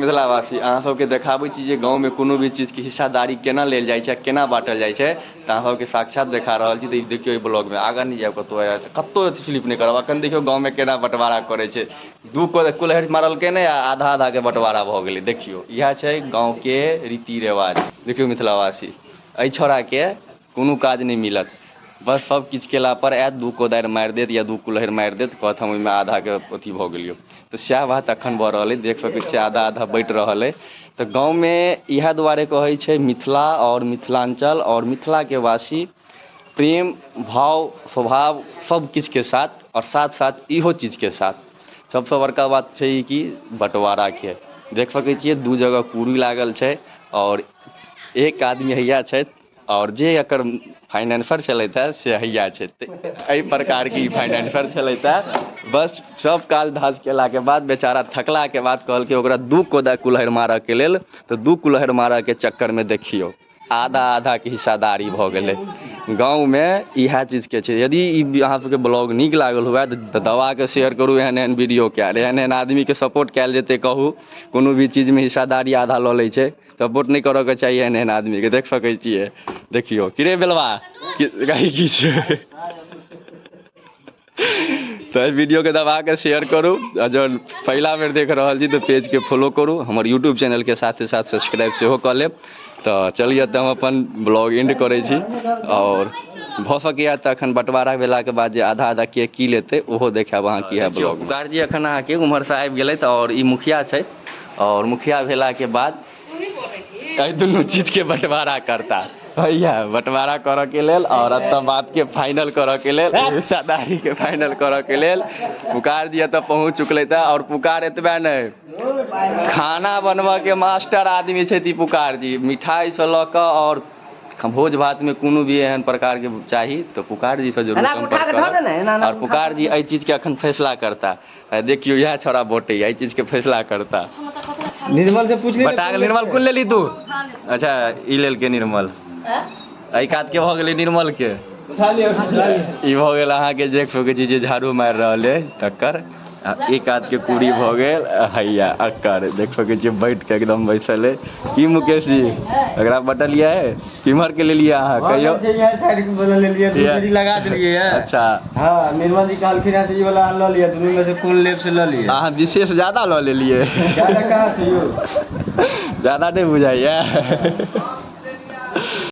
मिथिलावासी, अहाँ सबके देखाबै छी जे गाँवमे कोनो भी चीजके हिस्सादारी केना लेल जाइ छै, केना बाँटल जाइ छै। तऽ अहाँ सबके साक्षात देखा रहल छी। तऽ ई देखियौ, एहि ब्लॉगमे आगाँ नहि जायब कतहु, कतहु स्लिप नहि करब। अखन देखियौ गाँवमे केना बँटवारा करै छै। दू कुल्हड़ि मारलकै नहि आ आधा आधाके बँटवारा भऽ गेलै। देखियौ, इएह छै गाँवके रीति रिवाज। देखियौ मिथिलावासी, एहि छौड़ाके कोनो काज नहि मिलत, बस सब किछु केला पर आयत, दू कोदारि मारि देत या दू कुल्हड़ि मारि देत, कहत हम ओहिमे आधाके अथी भऽ गेलियौ। तऽ सएह बात अखन भऽ रहल अइ। देख सकै छियै, आधा आधा बँटि रहल अइ। तऽ गाँवमे इएह दुआरे कहै छै, मिथिला आओर मिथिलाञ्चल आओर मिथिलाके वासी प्रेम भाव स्वभाव सब किछुके साथ आओर साथ साथ इहो चीजके साथ। सबसँ बड़का बात छै ई कि बँटवाराके देख सकै छियै, दू जगह कुरी लागल छै आओर एक आदमी हैया छथि आओर जे एकर फाइनेंसर छलथि हे से हैया छथि। एहि प्रकारके ई फाइनेंसर छलथि हे। बस सब काज धाज केलाके बाद, बेचारा थकलाके बाद कहलकै ओकरा दू कोदा कुल्हड़ि मारऽके लेल, तऽ दू कुल्हड़ि मारऽके चक्करमे देखियौ आधा आधाके हिस्सादारी भऽ गेलै। गाँवमे इएह चीजके छै। यदि ई अहाँ सबके ब्लॉग नीक लागल हुए तऽ दबाके शेयर करू एहन एहन वीडियोके, आर एहन एहन आदमीके सपोर्ट कयल जेतै। कहू, कोनो भी चीजमे हिस्सादारी आधा लऽ लै छै, सपोर्ट नहि करऽके चाही एहन एहन आदमीके। देख सकै छियै, देखियौ कि रे बेलवा कही की छै। तऽ एहि वीडियोके दबा कऽ शेयर करू आ जब पहिला बेर देख रहल छी तऽ पेजके फॉलो करू, हमर यूट्यूब चैनलके साथे साथ सब्सक्राइब सेहो कऽ लेब। तऽ चलिए, तऽ हम अपन ब्लॉग एंड करै छी आओर भऽ सकैए तऽ अखन बँटवारा भेलाके बाद जे आधा आधा के की लेतै, ओहो देखायब अहाँके इएह ब्लॉग। पुकार जी अखन अहाँके उम्हरसँ आबि गेलथि आओर ई मुखिया छै आओर मुखिया भेलाके बाद एहि दुनू चीजके बँटवारा करता भैया। बँटवारा करऽ के लेल आओर एतऽ बातके फाइनल करऽ के लेल, हिस्सादारीके फाइनल करऽ के लेल पुकार जी एतऽ पहुँच चुकलथि। आओर पुकार एतबे नहि, खाना बनबऽ के मास्टर आदमी छथि ई पुकार जी। मिठाइसँ लऽ कऽ आओर भोज भातमे कोनो भी एहन प्रकारके चाही तऽ पुकार जीसँ जरूर सम्पर्क करब। आओर पुकार जी एहि चीजके अखन फैसला करता। देखियौ, इएह छौड़ा बँटैया, एहि चीजके फैसला करता। निर्मल से पूछ। बता, निर्मल कोन लेली तू? अच्छा, ई लेलकै निर्मल। एहि कात के भऽ गेलै निर्मल के, ई भऽ गेल अहाँके देख सकै छी जे झाड़ू मारि रहल अइ तकर, आ एक कात के पूरी भऽ गेल हैया अकर। देख सकै छियै, बैठ के एकदम बैसल अइ। की मुकेश जी, एकरा बटलियै? किम्हर के लेलियै अहाँ, कहियौ? साइड के वाला लेलियै, दूसरी लगा देलियै। अच्छा। हाँ, निर्मल जी कहलखिन हँ से ई वाला लऽ लिअ, दुनू में से कोन लेब से लऽ लिअ। अहाँ विशेष ज्यादा लऽ लेलियै। ज्यादा कहाँ छै यौ? ज्यादा नहि बुझाइया।